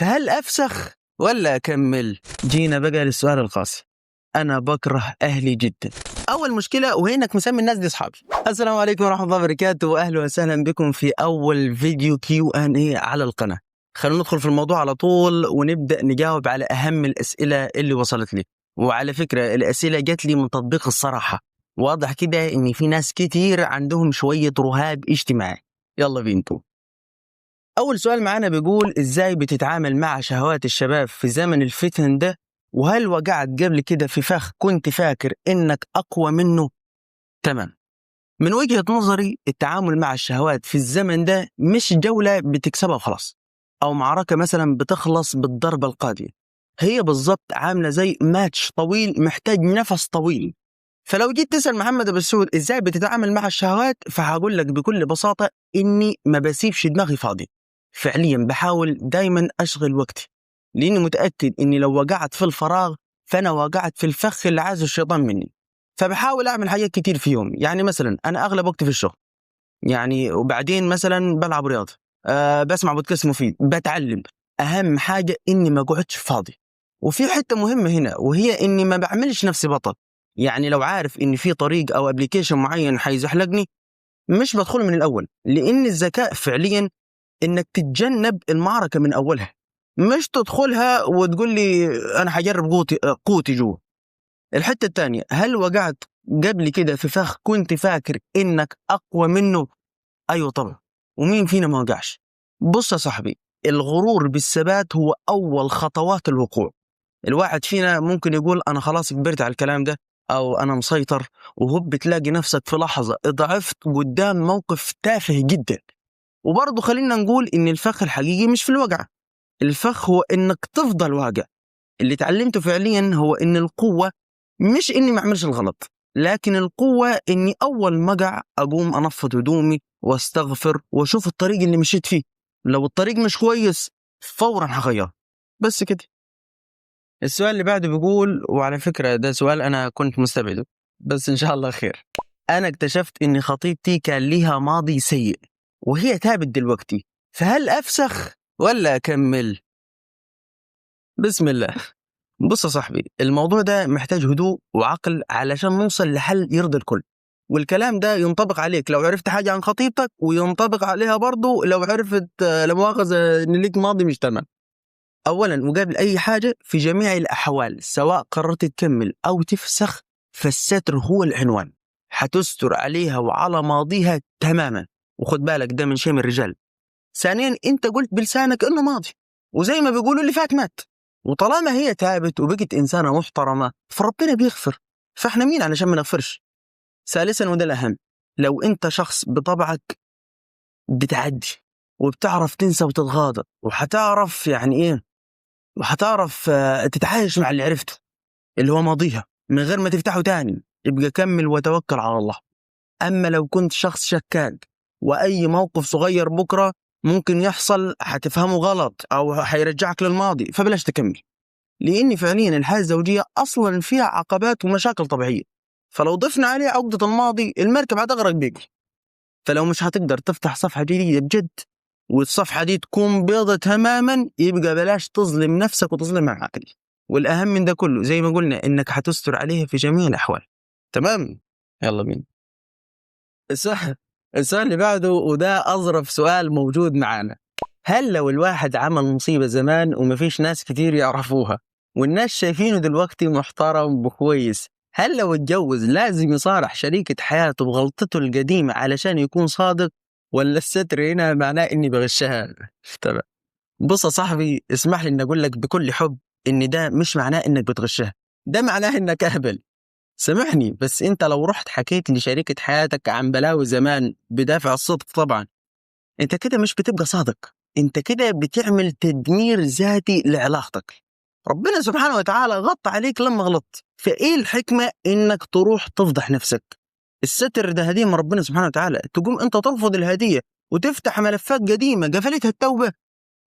فهل أفسخ ولا أكمل؟ جينا بقى للسؤال القاسي. أنا بكره أهلي جدا. أول مشكلة وهي إنك مسمي الناس دي أصحابي. السلام عليكم ورحمة الله وبركاته، وأهلا وسهلا بكم في أول فيديو Q&A على القناة. خلونا ندخل في الموضوع على طول ونبدأ نجاوب على أهم الأسئلة اللي وصلت لي. وعلى فكرة الأسئلة جت لي من تطبيق الصراحة. واضح كده إن في ناس كتير عندهم شوية رهاب اجتماعي. يلا بينا. أول سؤال معانا بيقول: إزاي بتتعامل مع شهوات الشباب في زمن الفتن ده؟ وهل وقعت قبل كده في فخ كنت فاكر إنك أقوى منه؟ تمام. من وجهة نظري التعامل مع الشهوات في الزمن ده مش جولة بتكسبها وخلاص، أو معركة مثلا بتخلص بالضربة القاضية. هي بالظبط عاملة زي ماتش طويل محتاج نفس طويل. فلو جيت تسأل محمد أبو السعود إزاي بتتعامل مع الشهوات، فهقول لك بكل بساطة إني ما بسيبش دماغي فاضي. فعليا بحاول دايما أشغل وقتي، لأني متأكد إني لو وقعت في الفراغ فأنا وقعت في الفخ اللي عايزه الشيطان مني. فبحاول أعمل حاجات كتير في يومي. يعني مثلا أنا أغلب وقتي في الشغل يعني، وبعدين مثلا بلعب رياضة، بسمع بودكاست مفيد، بتعلم. أهم حاجة إني ما أقعدش فاضي. وفي حتة مهمة هنا، وهي إني ما بعملش نفسي بطل. يعني لو عارف إن في طريق أو application معين حيزحلقني مش بدخله من الأول، لأن الذكاء فعليا إنك تتجنب المعركة من أولها، مش تدخلها وتقول لي أنا هجرب قوتي جوه. الحتة الثانية: هل وقعت قبل كده في فخ كنت فاكر إنك أقوى منه؟ أيوة طبعا، ومين فينا ما وقعش؟ بص يا صاحبي، الغرور بالثبات هو أول خطوات الوقوع. الواحد فينا ممكن يقول أنا خلاص كبرت على الكلام ده، أو أنا مسيطر، وهوب بتلاقي نفسك في لحظة ضعفت قدام موقف تافه جدا. وبرضه خلينا نقول إن الفخ الحقيقي مش في الوقع، الفخ هو إنك تفضل واقع. اللي تعلمته فعليا هو إن القوة مش إني ما أعملش الغلط، لكن القوة إني أول ما أقع أقوم أنفض هدومي واستغفر وأشوف الطريق اللي مشيت فيه. لو الطريق مش كويس فورا هغيره. بس كده. السؤال اللي بعده بيقول، وعلى فكرة ده سؤال أنا كنت مستبعده بس إن شاء الله خير. أنا اكتشفت إن خطيبتي كان ليها ماضي سيء وهي تابت دلوقتي، فهل أفسخ ولا أكمل؟ بسم الله. بص يا صاحبي، الموضوع ده محتاج هدوء وعقل علشان نوصل لحل يرضي الكل. والكلام ده ينطبق عليك لو عرفت حاجة عن خطيبتك، وينطبق عليها برضو لو عرفت لا مؤاخذة إن ليك ماضي مش تمام. أولا وقبل أي حاجة، في جميع الأحوال سواء قررت تكمل أو تفسخ، فالستر هو العنوان. هتستر عليها وعلى ماضيها تماما، وخد بالك ده من شيم الرجال. ثانيا، انت قلت بلسانك انه ماضي، وزي ما بيقولوا اللي فات مات، وطالما هي تابت وبقت انسانه محترمه فربنا بيغفر، فاحنا مين علشان ما نغفرش؟ ثالثا وده الاهم، لو انت شخص بطبعك بتعدي وبتعرف تنسى وتتغاضى، وحتعرف يعني ايه، وحتعرف تتعايش مع اللي عرفته اللي هو ماضيها من غير ما تفتحه تاني، يبقى كمل وتوكل على الله. اما لو كنت شخص شكاك واي موقف صغير بكره ممكن يحصل هتفهمه غلط او هيرجعك للماضي، فبلاش تكمل. لان فعليا الحياة الزوجية اصلا فيها عقبات ومشاكل طبيعية، فلو ضفنا عليه عقده الماضي المركب هتغرق بيك. فلو مش هتقدر تفتح صفحة جديدة بجد، والصفحة دي تكون بيضة تماما، يبقى بلاش تظلم نفسك وتظلم عقلك. والاهم من ده كله زي ما قلنا انك هتستر عليها في جميع الاحوال. تمام، يلا بينا. السؤال اللي بعده، وده أظرف سؤال موجود معانا: هل لو الواحد عمل مصيبة زمان ومفيش ناس كتير يعرفوها والناس شايفينه دلوقتي محترم وكويس، هل لو اتجوز لازم يصارح شريكة حياته بغلطته القديمة علشان يكون صادق، ولا الستر هنا معناه إني بغشها؟ تمام. بص يا صاحبي، اسمح لي إني أقول لك بكل حب إن ده مش معناه إنك بتغشها، ده معناه إنك أهبل. سامحني، بس انت لو رحت حكيت لشريكة حياتك عن بلاوي زمان بدافع الصدق طبعا، انت كده مش بتبقى صادق، انت كده بتعمل تدمير ذاتي لعلاقتك. ربنا سبحانه وتعالى غطى عليك لما غلطت، فايه الحكمة انك تروح تفضح نفسك؟ الستر ده هدية من ربنا سبحانه وتعالى، تقوم انت ترفض الهدية وتفتح ملفات قديمة قفلتها التوبة.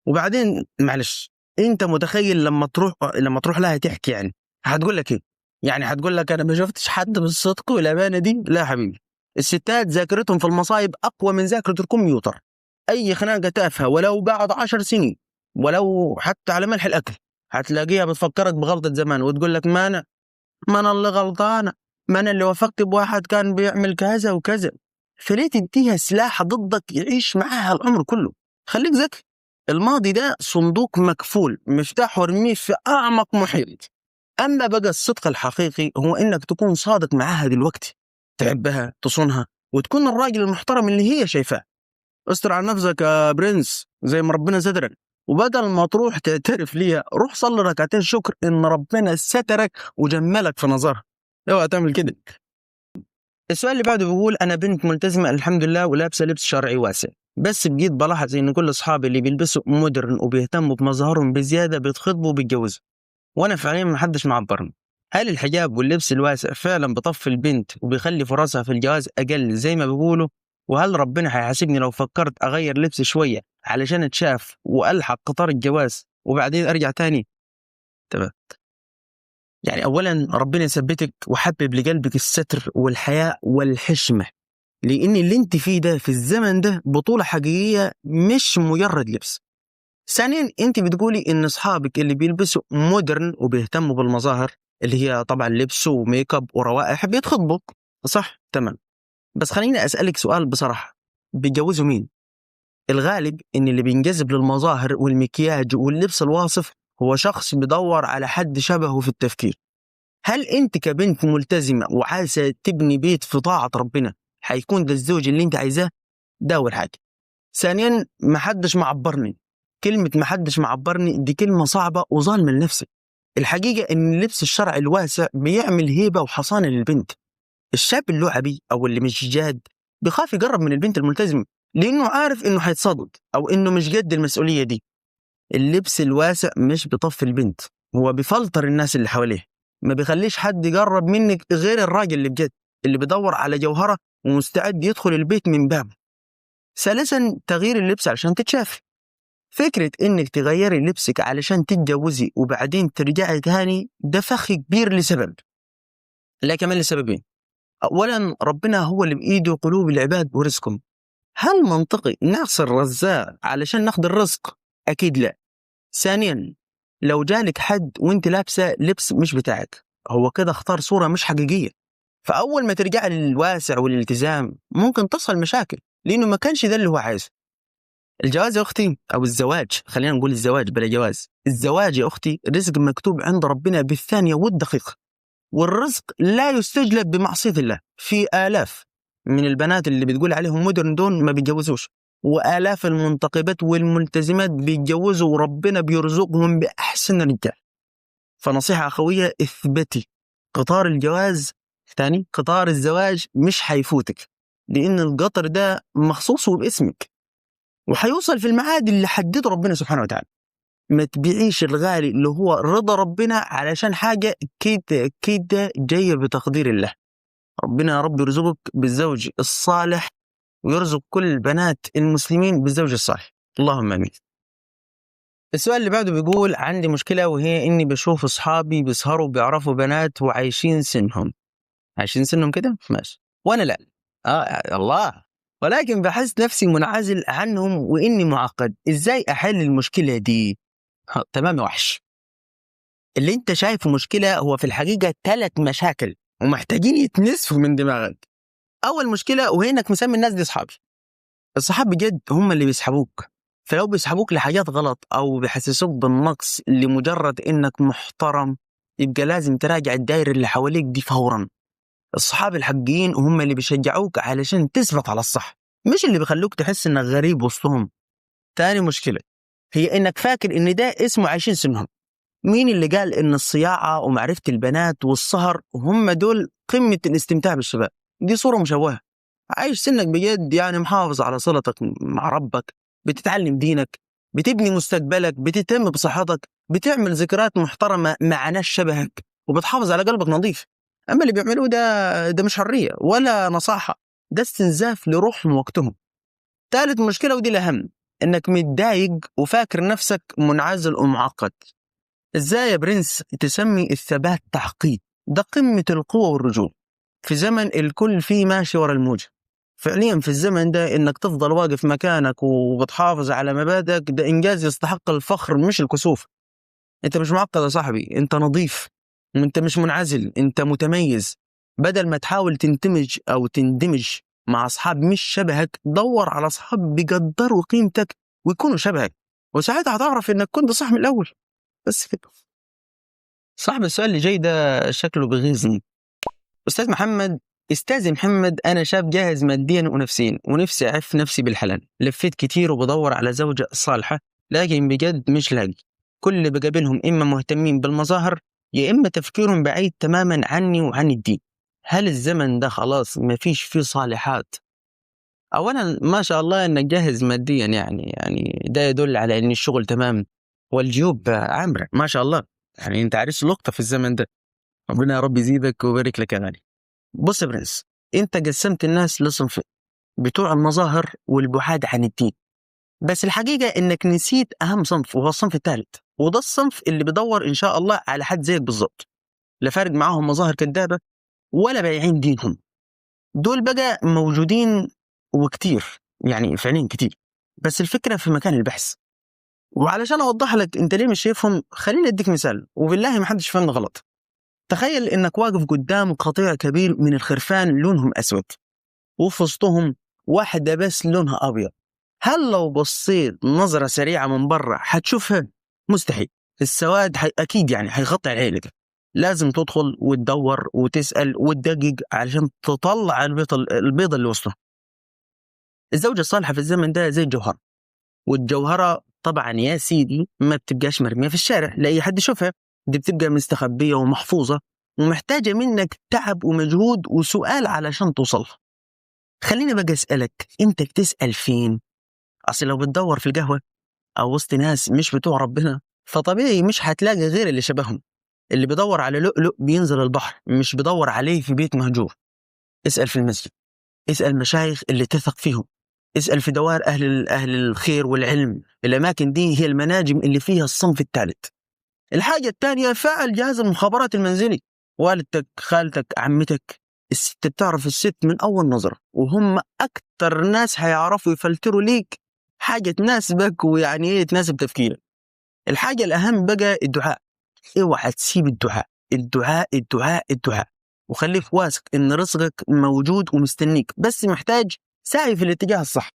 وبعدين معلش، انت متخيل لما تروح لها تحكي يعني هتقول لك ايه؟ يعني هتقول لك انا ما شفتش حد بالصدق والامانة دي؟ لا يا حبيبي، الستات ذاكرتهم في المصايب اقوى من ذاكره الكمبيوتر. اي خناقه تافهة ولو بعد 10 سنين ولو حتى على ملح الاكل. هتلاقيها بتفكرك بغلطه زمان وتقول لك ما انا اللي غلطانة، ما انا اللي وافقت بواحد كان بيعمل كذا وكذا. فليه تديها سلاح ضدك يعيش معاها العمر كله؟ خليك ذكي. الماضي ده صندوق مكفول، مفتاحه ارميه في اعمق محيط. اما بقى الصدق الحقيقي هو انك تكون صادق معاها دلوقتي، تحبها، تصونها، وتكون الراجل المحترم اللي هي شايفاه. استر على نفسك يا برنس زي ما ربنا سترك، وبدل ما تروح تعترف ليها روح صلي ركعتين شكر ان ربنا سترك وجملك في نظرها. اوعى تعمل كده. السؤال اللي بعده بيقول انا بنت ملتزمة الحمد لله ولابسه لبس شرعي واسع، بس بجيت بلاحظ ان كل اصحابي اللي بيلبسوا modern وبيهتموا بمظهرهم بزيادة بيتخطبوا وبيتجوزوا، وانا فعليا ما حدش معبرني. هل الحجاب واللبس الواسع فعلا بطفي البنت وبيخلي فرصها في الجواز اقل زي ما بيقولوا؟ وهل ربنا هيحاسبني لو فكرت اغير لبسي شوية علشان اتشاف والحق قطار الجواز وبعدين ارجع تاني؟ تمام. يعني اولا ربنا يثبتك وحبب لقلبك الستر والحياء والحشمه، لان اللي انت فيه ده في الزمن ده بطوله حقيقية مش مجرد لبس. ثانيا انت بتقولي ان اصحابك اللي بيلبسوا modern وبيهتموا بالمظاهر اللي هي طبعا لبس و make up وروائح بيتخطبوا، صح؟ تمام. بس خليني اسالك سؤال بصراحة، بيتجوزوا مين؟ الغالب ان اللي بينجذب للمظاهر والمكياج واللبس الواصف هو شخص بيدور على حد شبهه في التفكير. هل انت كبنت ملتزمة وعايزه تبني بيت في طاعة ربنا هيكون ده الزوج اللي انت عايزاه؟ ده اول حاجة. ثانيا محدش معبرني. كلمة محدش معبرني دي كلمة صعبة وظالمه لنفسك. الحقيقة ان اللبس الشرعي الواسع بيعمل هيبة وحصانه للبنت. الشاب اللعبي او اللي مش جاد بيخاف يقرب من البنت الملتزمه لانه عارف انه هيتصدد او انه مش قد المسؤولية دي. اللبس الواسع مش بيطفي البنت، هو بيفلتر الناس اللي حواليه، ما بيخليش حد يقرب منك غير الراجل اللي بجد، اللي بيدور على جوهره ومستعد يدخل البيت من بابه. ثالثا تغيير اللبس علشان تتشافي. فكرة انك تغيري لبسك علشان تتجوزي وبعدين ترجعي تاني ده فخ كبير لسبب، لا كمان لسببين. اولا ربنا هو اللي بايده قلوب العباد ورزقهم. هل منطقي نعصي الرزاق علشان ناخد الرزق؟ اكيد لا. ثانيا لو جالك حد وانت لابسه لبس مش بتاعك، هو كده اختار صوره مش حقيقية، فاول ما ترجع للواسع والالتزام ممكن تصل مشاكل لانه ما كانش ده اللي هو عايزه. الجواز يا اختي، او الزواج، خلينا نقول الزواج بلا جواز، الزواج يا اختي رزق مكتوب عند ربنا بالثانية والدقيقة، والرزق لا يستجلب بمعصية الله. في الاف من البنات اللي بتقول عليهم مودرن دون ما بيتجوزوش، والاف المنتقبات والملتزمات بيتجوزوا وربنا بيرزقهم باحسن رجال. فنصيحه اخويه، اثبتي قطار الجواز ثاني، قطار الزواج مش حيفوتك، لان القطر ده مخصوص وباسمك وحيوصل في الميعاد اللي حدده ربنا سبحانه وتعالى. ما تبيعيش الغالي اللي هو رضا ربنا علشان حاجة كده كده جاية بتقدير الله. ربنا يا رب يرزقك بالزوج الصالح ويرزق كل بنات المسلمين بالزوج الصالح، اللهم امين. السؤال اللي بعده بيقول عندي مشكلة وهي اني بشوف اصحابي بيسهروا بيعرفوا بنات وعايشين سنهم، عايشين سنهم كده ماشي، وانا لا. الله، ولكن بحس نفسي منعزل عنهم واني معقد. ازاي احل المشكلة دي؟ تمام يا وحش. اللي انت شايفه مشكلة هو في الحقيقة 3 مشاكل ومحتاجين يتنسفوا من دماغك. اول مشكلة وهي انك مسمي الناس دي اصحابي. الصحاب بجد هم اللي بيسحبوك، فلو بيسحبوك لحاجات غلط او بيحسسوك بالنقص لمجرد انك محترم، يبقى لازم تراجع الدائرة اللي حواليك دي فورا. الصحاب الحقيقيين هم اللي بيشجعوك علشان تثبت على الصح، مش اللي بيخلوك تحس انك غريب وسطهم. تاني مشكلة هي انك فاكر ان ده اسمه عايشين سنهم. مين اللي قال ان الصياعة ومعرفة البنات والسهر هم دول قمة الاستمتاع بالشباب؟ دي صورة مشوهة. عايش سنك بجد يعني محافظ على صلتك مع ربك، بتتعلم دينك، بتبني مستقبلك، بتهتم بصحتك، بتعمل ذكريات محترمة مع ناس شبهك، وبتحافظ على قلبك نظيف. أما اللي بيعملوه ده مش حرية ولا نصاحة، ده استنزاف لروحهم ووقتهم. ثالث مشكلة ودي الأهم، إنك متضايق وفاكر نفسك منعزل ومعقد. إزاي يا برنس تسمي الثبات تعقيد؟ ده قمة القوة والرجولة في زمن الكل فيه ماشي ورا الموجة. فعليا في الزمن ده انك تفضل واقف مكانك وبتحافظ على مبادئك ده انجاز يستحق الفخر مش الكسوف. انت مش معقد يا صاحبي، انت نظيف، انت مش منعزل، انت متميز. بدل ما تحاول تندمج او تندمج مع اصحاب مش شبهك، دور على اصحاب بيقدروا قيمتك ويكونوا شبهك، وساعتها هتعرف انك كنت صح من الاول. بس كده. صاحب السؤال اللي جاي ده شكله بيغيظني. استاذ محمد، استاذ محمد، انا شاب جاهز ماديا ونفسيا ونفسي اعف نفسي بالحلال. لفيت كتير وبدور على زوجة صالحة، لكن بجد مش لاقي. كل اللي بقابلهم اما مهتمين بالمظاهر يا اما تفكيرهم بعيد تماما عني وعن الدين. هل الزمن ده خلاص ما فيش فيه صالحات؟ اولا ما شاء الله انك جاهز ماديا، يعني ده يدل على ان الشغل تمام والجيوب عامرة ما شاء الله، يعني انت عريس لقطة في الزمن ده. ربنا يا رب يزيدك ويبارك لك يا غالي. بص يا برنس، انت قسمت الناس لصنفين، بتوع المظاهر والبعاد عن الدين، بس الحقيقة انك نسيت اهم صنف وهو الصنف الثالث، وده الصنف اللي بيدور ان شاء الله على حد زيك بالظبط، لا فارق معاهم مظاهر كدابه ولا بايعين دينهم. دول بقى موجودين وكتير، يعني فعليا كتير، بس الفكرة في مكان البحث. وعلشان اوضح لك انت ليه مش شايفهم خليني اديك مثال، وبالله ما حدش فهمني غلط. تخيل انك واقف قدام قطيع كبير من الخرفان لونهم اسود، وفي وسطهم واحدة بس لونها ابيض. هل لو بصيت نظره سريعة من بره هتشوفها؟ مستحيل. السواد اكيد يعني هيغطي العيلة ده. لازم تدخل وتدور وتسال وتدقق علشان تطلع البيضة اللي وسطها. الزوجة الصالحة في الزمن ده زي الجوهرة، والجوهره طبعا يا سيدي ما بتبقاش مرمية في الشارع لاي حد يشوفها، دي بتبقى مستخبيه ومحفوظه ومحتاجة منك تعب ومجهود وسؤال علشان توصلها. خليني بقى اسالك، انت بتسال فين؟ اصل لو بتدور في القهوة او وسط ناس مش بتوع ربنا فطبيعي مش هتلاقي غير اللي شبههم. اللي بيدور على لؤلؤ بينزل البحر، مش بيدور عليه في بيت مهجور. اسال في المسجد، اسال مشايخ اللي تثق فيهم، اسال في دوار اهل الخير والعلم. الاماكن دي هي المناجم اللي فيها الصنف الثالث. الحاجة الثانية، فعل جهاز المخابرات المنزلي. والدتك، خالتك، عمتك، الست بتعرف الست من اول نظره، وهم اكتر ناس هيعرفوا يفلتروا ليك حاجة تناسبك ويعني ايه تناسب تفكيرك. الحاجة الاهم بقى الدعاء. اوعى تسيب الدعاء، الدعاء الدعاء الدعاء، وخليك واثق ان رزقك موجود ومستنيك، بس محتاج سعي في الاتجاه الصح.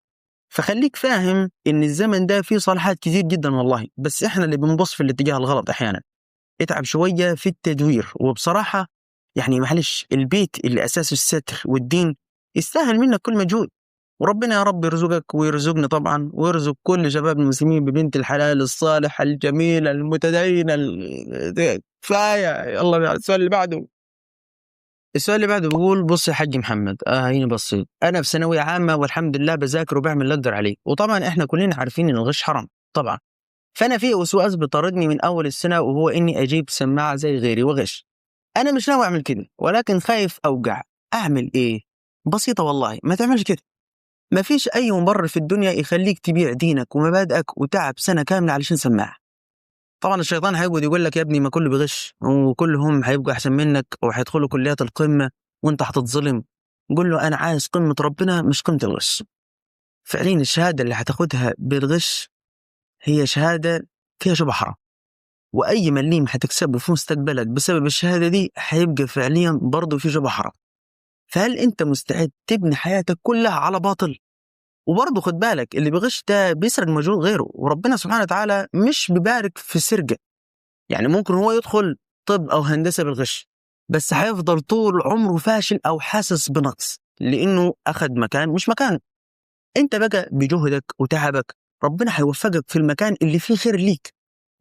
فخليك فاهم ان الزمن ده فيه صالحات كتير جدا والله، بس احنا اللي بنبص في الاتجاه الغلط احيانا. اتعب شوية في التدوير، وبصراحة يعني معلش البيت اللي اساسه الستر والدين يستاهل منك كل مجهود. وربنا يا رب يرزقك ويرزقني طبعا، ويرزق كل شباب المسلمين ببنت الحلال الصالحة الجميلة المتدينه. كفاية. يلا السؤال اللي بعده. السؤال اللي بعده بيقول: بص يا حاج محمد، هيني بصيت، انا في ثانوية عامة والحمد لله بذاكر وبعمل اللي اقدر عليه، وطبعا احنا كلنا عارفين ان الغش حرام طبعا، فانا في وسواس بيطاردني من اول السنة، وهو اني اجيب سماعه زي غيري وغش. انا مش ناوي اعمل كده، ولكن خايف اوقع. اعمل ايه؟ بسيطة والله، ما تعملش كده. ما فيش اي مبرر في الدنيا يخليك تبيع دينك ومبادئك وتعب سنة كاملة علشان سماعه. طبعا الشيطان هيقعد يقول لك يا ابني ما كله بيغش وكلهم هيبقوا احسن منك وهيدخلوا كليات القمه وانت هتتظلم. قول له انا عايز قمة ربنا مش قمة الغش. فعليا الشهادة اللي هتاخدها بالغش هي شهادة فيها شبه حرام، واي مليم هتكسبه في مستقبلك بسبب الشهادة دي هيبقى فعليا برضه في شبه حرام. فهل انت مستعد تبني حياتك كلها على باطل؟ وبرضه خد بالك اللي بيغش ده بيسرق مجهود غيره، وربنا سبحانه وتعالى مش بيبارك في السرقة. يعني ممكن هو يدخل طب او هندسة بالغش، بس هيفضل طول عمره فاشل او حاسس بنقص لانه اخذ مكان مش مكانه. انت بقى بجهدك وتعبك ربنا هيوفقك في المكان اللي فيه خير ليك،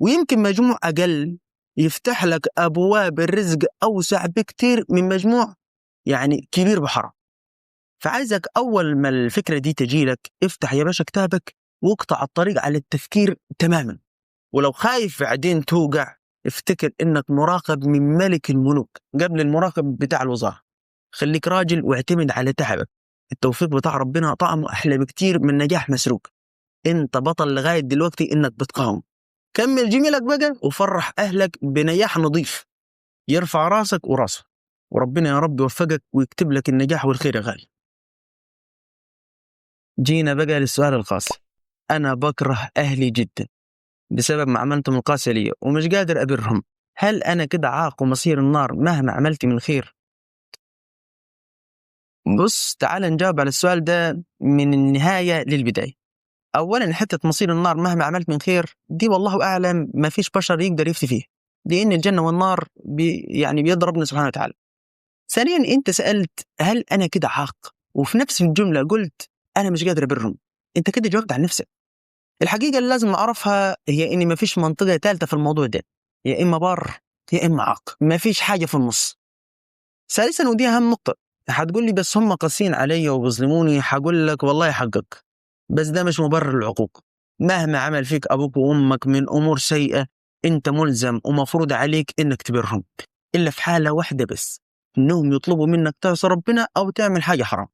ويمكن مجموع اقل يفتح لك ابواب الرزق اوسع بكتير من مجموع يعني كبير بحرام. فعايزك اول ما الفكرة دي تجيلك افتح يا باشا كتابك واقطع الطريق على التفكير تماما. ولو خايف بعدين توقع افتكر انك مراقب من ملك الملوك قبل المراقب بتاع الوزارة. خليك راجل واعتمد على تعبك. التوفيق بتاع ربنا طعمه احلى بكتير من نجاح مسروق. انت بطل لغاية دلوقتي انك بتقاوم. كمل جميلك بقى وفرح اهلك بنجاح نظيف يرفع راسك وراسه، وربنا يا رب يوفقك ويكتب لك النجاح والخير يا غالي. جينا بقى للسؤال القاسي. أنا بكره أهلي جدا بسبب معاملتهم القاسية لي ومش قادر أبرهم، هل أنا كده عاق ومصير النار مهما عملت من خير؟ بص، تعال نجاوب على السؤال ده من النهاية للبداية. أولا، حتة مصير النار مهما عملت من خير دي والله أعلم ما فيش بشر يقدر يفتي فيه، لأن الجنة والنار يعني بيد ربنا سبحانه وتعالى. ثانيا، أنت سألت هل أنا كده عاق، وفي نفس الجملة قلت أنا مش قادر أبرهم. أنت كده جاوبت عن نفسك. الحقيقة اللي لازم أعرفها هي إن ما فيش منطقة ثالثة في الموضوع ده، يا إما بار يا إما عاق، ما فيش حاجة في النص. ثالثا، ودي أهم نقطة، هتقول لي بس هم قاسيين علي وبيظلموني، هقول لك والله حقك، بس ده مش مبرر للعقوق. مهما عمل فيك أبوك وأمك من أمور سيئة، أنت ملزم ومفروض عليك إنك تبرهم، إلا في حالة واحدة بس، إنهم يطلبوا منك تعصي ربنا أو تعمل حاجة حرام.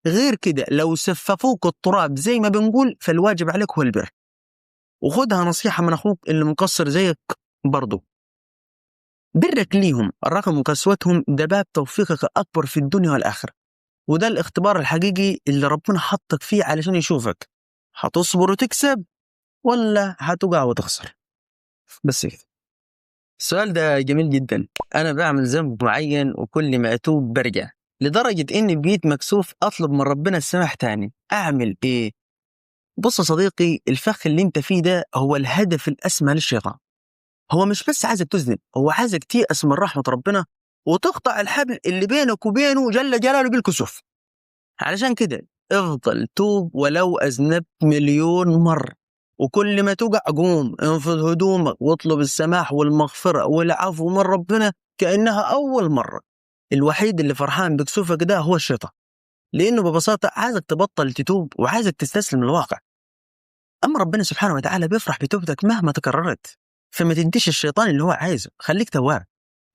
غير كده لو سففوك التراب زي ما بنقول، فالواجب عليك هو البر. وخدها نصيحة من أخوك اللي مقصر زيك برضه، برك ليهم رغم قسوتهم ده باب توفيقك الأكبر في الدنيا والآخرة، وده الاختبار الحقيقي اللي ربنا حطك فيه علشان يشوفك هتصبر وتكسب ولا هتقع وتخسر. بس كده. السؤال ده جميل جدا. أنا بعمل ذنب معين وكل ما أتوب برجع، لدرجة إني بقيت مكسوف أطلب من ربنا السماح تاني، أعمل إيه؟ بص يا صديقي، الفخ اللي أنت فيه ده هو الهدف الأسمى للشيطان. هو مش بس عايزك تذنب، هو عايزك تيأس من رحمة ربنا وتقطع الحبل اللي بينك وبينه جل جلاله بالكسوف. علشان كده افضل توب ولو أذنبت مليون مرة، وكل ما توقع قوم انفض هدومك واطلب السماح والمغفرة والعفو من ربنا كأنها أول مرة. الوحيد اللي فرحان بكسوفك ده هو الشيطان، لأنه ببساطة عايزك تبطل تتوب وعايزك تستسلم للواقع. أما ربنا سبحانه وتعالى بيفرح بتوبتك مهما تكررت، فما تديش الشيطان اللي هو عايزه، خليك تواب.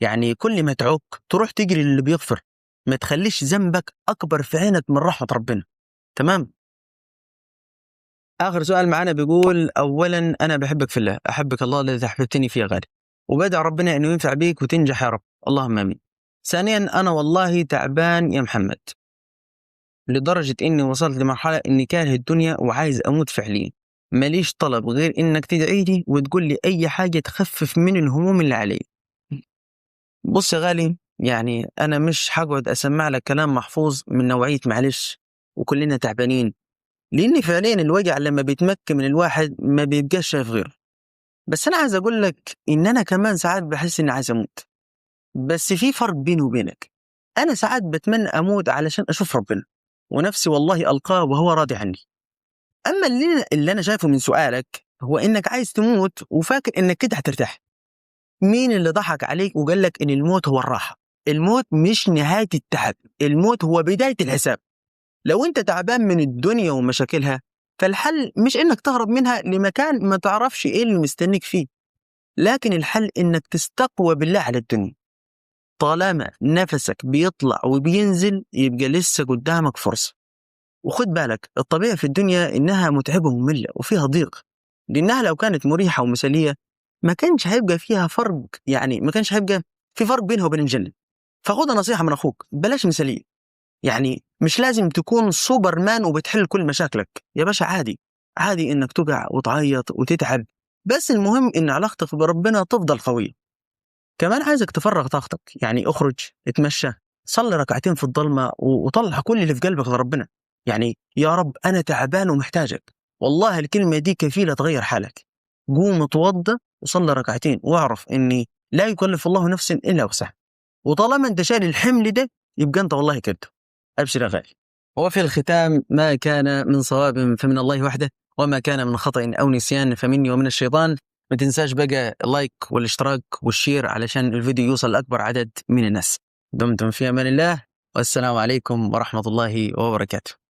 يعني كل ما تعك تروح تجري للي بيغفر، ما تخليش ذنبك أكبر في عينك من رحمة ربنا. تمام؟ آخر سؤال معانا بيقول: أولا أنا بحبك في الله، أحبك الله الذي أحببتني فيه يا غالي، وبدع ربنا أنه ينفع بيك وتنجح يا رب، اللهم آمين. ثانيا، أنا والله تعبان يا محمد، لدرجة إني وصلت لمرحلة إني كاره الدنيا وعايز أموت فعليا. ماليش طلب غير إنك تدعي لي وتقول لي أي حاجة تخفف من الهموم اللي علي. بص يا غالي، يعني أنا مش هقعد أسمع لك كلام محفوظ من نوعية معلش وكلنا تعبانين، لأن فعليا الوجع لما بيتمكن من الواحد ما بيبقاش شايف غيره. بس أنا عايز أقول لك إن أنا كمان ساعات بحس إني عايز أموت، بس في فرق بيني وبينك. أنا ساعات بتمنى أموت علشان أشوف ربنا ونفسي والله ألقاه وهو راضي عني. أما اللي أنا شايفه من سؤالك هو إنك عايز تموت وفاكر إنك كده هترتاح. مين اللي ضحك عليك وقال لك إن الموت هو الراحة؟ الموت مش نهاية التعب، الموت هو بداية الحساب. لو أنت تعبان من الدنيا ومشاكلها، فالحل مش إنك تهرب منها لمكان ما تعرفش إيه اللي مستنيك فيه، لكن الحل إنك تستقوى بالله على الدنيا. طالما نفسك بيطلع وبينزل يبقى لسه قدامك فرصة. وخد بالك، الطبيعة في الدنيا إنها متعبة ومملة وفيها ضيق، لأنها لو كانت مريحة ومثالية ما كانش هيبقى فيها فرق، يعني ما كانش هيبقى في فرق بينها وبين الجنة. فخد نصيحة من أخوك، بلاش مثالية. يعني مش لازم تكون سوبر مان وبتحل كل مشاكلك يا باشا. عادي عادي إنك تقع وتعيط وتتعب، بس المهم إن علاقتك بربنا تفضل قوية. كمان عايزك تفرغ طاقتك، يعني اخرج، اتمشى، صلي ركعتين في الضلمة وطلع كل اللي في قلبك لربنا. يعني يا رب أنا تعبان ومحتاجك، والله الكلمة دي كفيلة تغير حالك. قوم اتوضى وصلي ركعتين واعرف إني لا يكلف الله نفسا إلا وسعها، وطالما أنت شايل الحمل ده يبقى أنت والله كده. أبشر يا غالي. وفي الختام، ما كان من صواب فمن الله وحده، وما كان من خطأ أو نسيان فمني ومن الشيطان. ما تنساش بقى ال like والاشتراك وال share علشان الفيديو يوصل لأكبر عدد من الناس. دمتم في أمان الله، والسلام عليكم ورحمة الله وبركاته.